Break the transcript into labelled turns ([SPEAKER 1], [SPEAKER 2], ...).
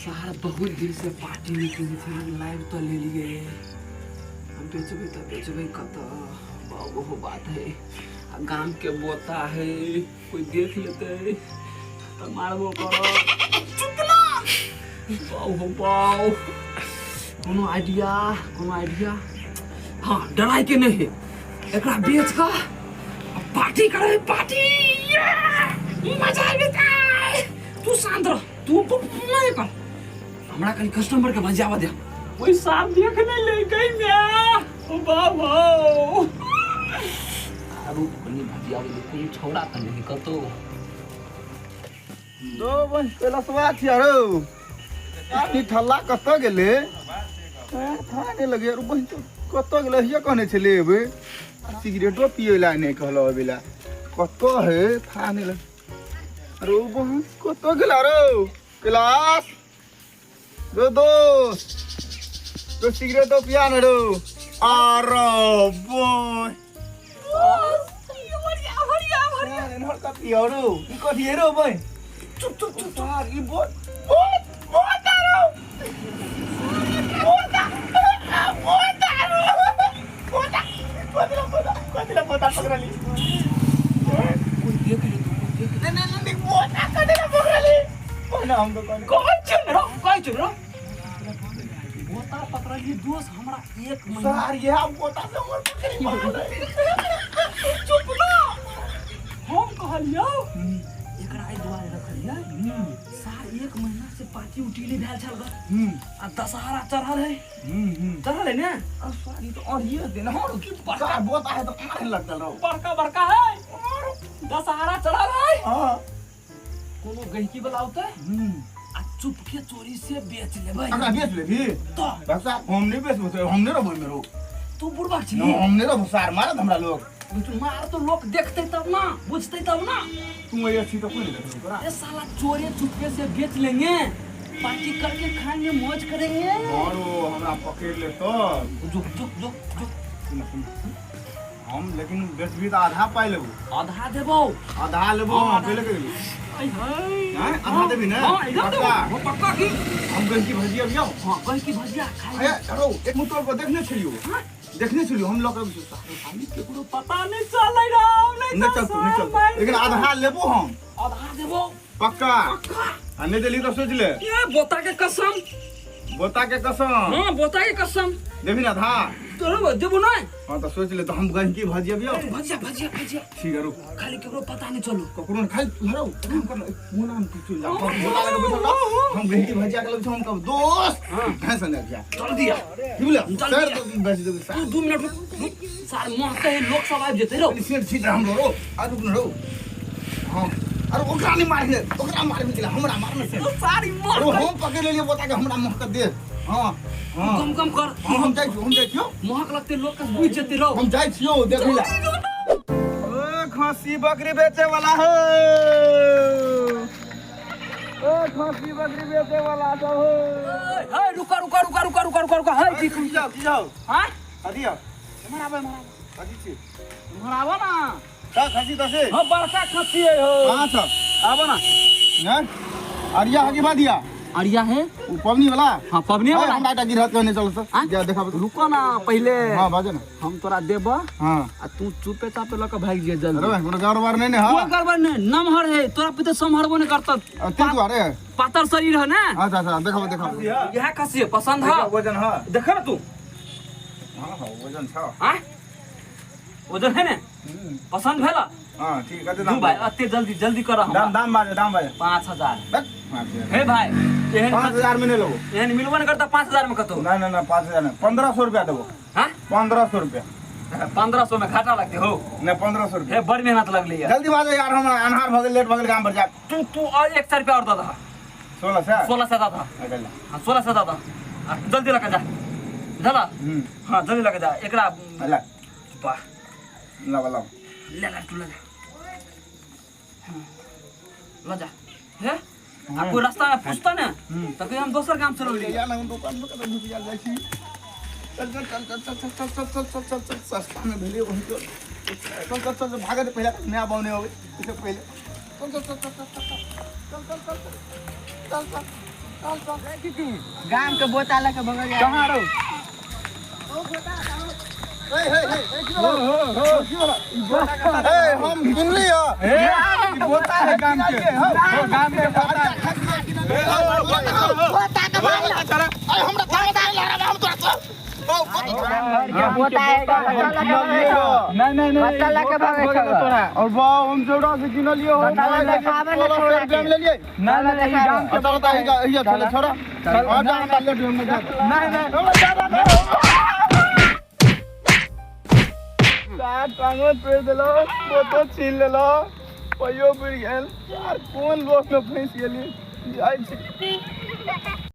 [SPEAKER 1] सारा बहुत दिन से पार्टी नहि केने छै। लाइव तऽ लेलियै, हम बेचबै तऽ बेचबै कतऽ? ओहो बात है। आ गाम के बोता है, कोई देख लेतै तऽ मारबो करत। चुप ना। बाउ हो बाउ, कोनो आइडिया, कोनो आइडिया? हाँ, डराय के नहीं है, एकरा बेच कऽ पार्टी करे, पार्टी, मजा आबि जेतै। तू शांत रह, तू नहीं कर, हमरा कनी कस्टमर के भजियावा दे। कोई साफ देख नहीं ले गई मैं। ओ बाबा, आरू कनी भजियावा दे, कोनो छौड़ा तऽ नहीं कतौ।
[SPEAKER 2] दो बन कैलसवा छियै रौ, ठल्ला कतऽ गेलै? था नहि लगे। अरे बहिन, कतऽ गेलै? हिया कहने छलै एबै, सिगरेटो पियै लए नहि कहलहुँ अबै लए। कतऽ है? था नहि लगे। अरे ओ बहिन, कतऽ गेला रौ कैलाश? रो दोस्त, तो सिगरेटो पिया ने रौ। अरे बहिन, रौ ई कथी है रौ बहिन?
[SPEAKER 1] चुप चुप चुप।
[SPEAKER 2] सार ई बहुत बहुत बहुत रौ, बहुत बहुत रौ, बहुत। कथी ला बोता, कथी ला बोता पकड़ली?
[SPEAKER 1] कोई देख ले तो, कोई देख ले।
[SPEAKER 2] नहीं नहीं नहीं, बोता कथी ला पकड़ली? ना हम तो कहने
[SPEAKER 1] कहै छियै ने रौ, कहै छियै ने रौ, बोता पकड़लियै दोस्त हमरा एक महीना।
[SPEAKER 2] सार ये बोता से हमर पकड़ी मारलै।
[SPEAKER 1] चुप ना। हम कहलियौ एकरा एहि दुआरे रखलियै, सार एक महीना से पार्टी उटी नहि भेल छल ग। आ दशहरा चढ़ल है, चढ़ल है ने।
[SPEAKER 2] अरे सारी तो और ये देना और की बड़का बोता है तो मारे लगल रहो।
[SPEAKER 1] बड़का बड़का है, दशहरा चढ़ल है।
[SPEAKER 2] हां।
[SPEAKER 1] कोनो गहिकी वाला औतै आ चुपके चोरी से बेच लेबै।
[SPEAKER 2] अकरा बेच लेबी?
[SPEAKER 1] तऽ
[SPEAKER 2] बक्सा हम नहीं बेचबो तो हम नहीं रहबो मेरो।
[SPEAKER 1] तू बुढ़बक छी।
[SPEAKER 2] न, हम नहीं रहबो सार, मारत हमरा लोग।
[SPEAKER 1] मार तो लोग देखते तब ना, बुझते तब ना।
[SPEAKER 2] तू ये छी तो कोई नहीं देखबो तोरा।
[SPEAKER 1] ये साला चोरे चुपके से बेच लेंगे, पार्टी करके खाएंगे, मौज करेंगे।
[SPEAKER 2] और वो हमरा पकड़ ले तो।
[SPEAKER 1] जो जो जो जो।
[SPEAKER 2] सुन सुन, हम लेकिन बेचबी तऽ आधा पाइ लेबो।
[SPEAKER 1] आधा देबो।
[SPEAKER 2] आधा लेबो।
[SPEAKER 1] हाँ,
[SPEAKER 2] हाँ,
[SPEAKER 1] आधा।
[SPEAKER 2] पहिले के देबी।
[SPEAKER 1] आय हाय।
[SPEAKER 2] हैं? आधा देबी ने?
[SPEAKER 1] हाँ, एकदम देबो।
[SPEAKER 2] पक्का?
[SPEAKER 1] हाँ, पक्का की।
[SPEAKER 2] हम गई की भजिया बियाओ।
[SPEAKER 1] हाँ, कहीं की भजिया खाई।
[SPEAKER 2] ए अरे, एक मुँह तोड़ पर देखने छलियो।
[SPEAKER 1] हाँ?
[SPEAKER 2] देखने छलियो हम लऽ के साले।
[SPEAKER 1] केकरो पता नहीं चलै रौ, नहीं
[SPEAKER 2] नहि
[SPEAKER 1] तऽ
[SPEAKER 2] चलतौ, नहि
[SPEAKER 1] सब
[SPEAKER 2] चलतौ।
[SPEAKER 1] मारि
[SPEAKER 2] लेकिन
[SPEAKER 1] देतौ।
[SPEAKER 2] आधा लेबो हम।
[SPEAKER 1] आधा देबो।
[SPEAKER 2] पक्का।
[SPEAKER 1] पक्का।
[SPEAKER 2] आ नहि देली तऽ सोचि ले।
[SPEAKER 1] ए बोता के कसम।
[SPEAKER 2] बोता के कसम।
[SPEAKER 1] हाँ, बोता के कसम।
[SPEAKER 2] देबी ने आधा?
[SPEAKER 1] तोरो देबो नहीं।
[SPEAKER 2] हाँ तऽ सोचि ले, तऽ हम गहिकी भजिया बियाओ।
[SPEAKER 1] भजिया भजिया भजिया।
[SPEAKER 2] ठीक है, रुक।
[SPEAKER 1] खाली केकरो पता नहीं चलो।
[SPEAKER 2] ककरो ने खाली लड़ो, काम कर कोना में तू चल जा, बोला लगे बैठल रह। हम गहिकी भजिया के लगे, हम कहब दोस्त भैंस ने जा।
[SPEAKER 1] चल दिया।
[SPEAKER 2] की बोले?
[SPEAKER 1] चल
[SPEAKER 2] सर
[SPEAKER 1] दिया।
[SPEAKER 2] तो बेच देबे
[SPEAKER 1] तू
[SPEAKER 2] सार।
[SPEAKER 1] 2 मिनट रुक रुक, सार महते है, लोग सब आबि जेतै रौ।
[SPEAKER 2] कनी सेठ छीट हम रो, आ रुक न रो। हाँ, अरे ओकरा नहीं मारले, ओकरा मारबे के हमरा मारने से।
[SPEAKER 1] तो सारी मह।
[SPEAKER 2] अरे हम पकड़ लेलिए बोता के, हमरा महक दे। हाँ हाँ।
[SPEAKER 1] कम कम कर।
[SPEAKER 2] हाँ, हम जाइ छियो, हम जाइ छियो।
[SPEAKER 1] महक लगते लोग के बुझ जेतै रौ।
[SPEAKER 2] हम जाइ छियो देखै ला। ओ खसी बकरी बेचे वाला हो, ओ खसी बकरी बेचे वाला सब हो।
[SPEAKER 1] हे रुका रुका रुका रुका रुका रुका रुका, हे जी।
[SPEAKER 2] की जाओ, की जाओ?
[SPEAKER 1] हां।
[SPEAKER 2] अदी आओ।
[SPEAKER 1] इम्हर आबै, इम्हर आबै।
[SPEAKER 2] कथी छी?
[SPEAKER 1] इम्हर आबो ना।
[SPEAKER 2] का खसी दसे?
[SPEAKER 1] हां, बड़का खसी है हो।
[SPEAKER 2] कहाँ छ?
[SPEAKER 1] आबो ना।
[SPEAKER 2] हैं? अरिया हकी बादिया?
[SPEAKER 1] अरिया है।
[SPEAKER 2] उ पबनी वाला?
[SPEAKER 1] हां, पबनी वाला।
[SPEAKER 2] हमरा एकटा गिरहत कहने चल सर।
[SPEAKER 1] आँ?
[SPEAKER 2] जा देखा।
[SPEAKER 1] रुको ना पहिले।
[SPEAKER 2] हां, बाजे ना।
[SPEAKER 1] हम तोरा देब।
[SPEAKER 2] हां।
[SPEAKER 1] आ तू चुपे चापे लऽ के भागि जिए जल्दी।
[SPEAKER 2] अरे भाई, कोनो गड़बड़ नहीं ने? हां।
[SPEAKER 1] कोई गड़बड़ नहीं, नमहर है तोरा पिते, सम्हरबो नहीं करत।
[SPEAKER 2] ते दुआरे
[SPEAKER 1] पातर शरीर है ना।
[SPEAKER 2] अच्छा अच्छा, देखो देखो।
[SPEAKER 1] यह खसी है, पसंद है?
[SPEAKER 2] वजन है।
[SPEAKER 1] देखो ना तू।
[SPEAKER 2] हां हां, वजन छ।
[SPEAKER 1] हाँ, वजन है ने? पसंद भेला?
[SPEAKER 2] हां, ठीक है।
[SPEAKER 1] दू
[SPEAKER 2] दाम?
[SPEAKER 1] भाई, अते जल्दी जल्दी कर।
[SPEAKER 2] दाम, दाम बाजे, दाम बाजे।
[SPEAKER 1] 5000।
[SPEAKER 2] बस 5000।
[SPEAKER 1] हे भाई, एहन
[SPEAKER 2] 5000 में नहीं लेबो।
[SPEAKER 1] एहन मिलबो नहीं करता 5000 में कतौ।
[SPEAKER 2] ना ना ना, 5000 नहीं, 1500 रुपया देबो।
[SPEAKER 1] हाँ?
[SPEAKER 2] 1500 रुपया।
[SPEAKER 1] 1500 में घाटा लगते हो।
[SPEAKER 2] नहीं, 1500 रुपया।
[SPEAKER 1] हे, बड़ मेहनत लगली है।
[SPEAKER 2] जल्दी बाजे यार, हमरा अन्हार भऽ गेल, लेट भऽ गेल, काम पर जा।
[SPEAKER 1] तू तू और 100 रुपया और दे दहा।
[SPEAKER 2] 1600।
[SPEAKER 1] 1600 दे दहा।
[SPEAKER 2] अगला।
[SPEAKER 1] हाँ, 1600 दे दहा। आ, जल्दी लगा जा, बुझला? हाँ, जल्दी लगा जा एकरा।
[SPEAKER 2] अगला।
[SPEAKER 1] वाह।
[SPEAKER 2] लाओ लाओ।
[SPEAKER 1] ले ले, तू ले जा। हाँ, ल जा। हे, आ कोई रास्ता में पूछता ने तो कहीं हम दोसर काम से लौट।
[SPEAKER 2] या ना, दुकान में कतऽ घुसि जाइ छी। चल चल चल चल चल चल चल चल चल चल चल, सस्ता में भेलै वही तो। चल चल चल, भागत पहिले नया बने होबै इससे पहिले। चल चल चल चल चल चल चल चल चल चल चल चल। चल चल
[SPEAKER 1] गाम के बोता लके भगल जा
[SPEAKER 2] कहां रहो हो हो हो
[SPEAKER 3] ए हम सुनली हो
[SPEAKER 2] ए बोता है गाम के हो गाम के बोता
[SPEAKER 3] बोता के मार ए हमरा थामा दे ला हम तोरा
[SPEAKER 1] के बोता है
[SPEAKER 2] नहीं नहीं नहीं
[SPEAKER 1] बत्ता लके भगे छौ
[SPEAKER 3] और वाह हम जोड़ा से किनलियो हो
[SPEAKER 1] बत्ता लके
[SPEAKER 3] ले लिए
[SPEAKER 2] नहीं नहीं गाम के
[SPEAKER 3] चलो त हिया चलो छोड़ा और जा हमरा ले ढूंढ में जा
[SPEAKER 2] नहीं नहीं
[SPEAKER 3] सात टांगो तोड़ देलो बोतो छीन लेलो पैयो बुड़ गेल यार कोन लोक में फंस गेली जाइ छी।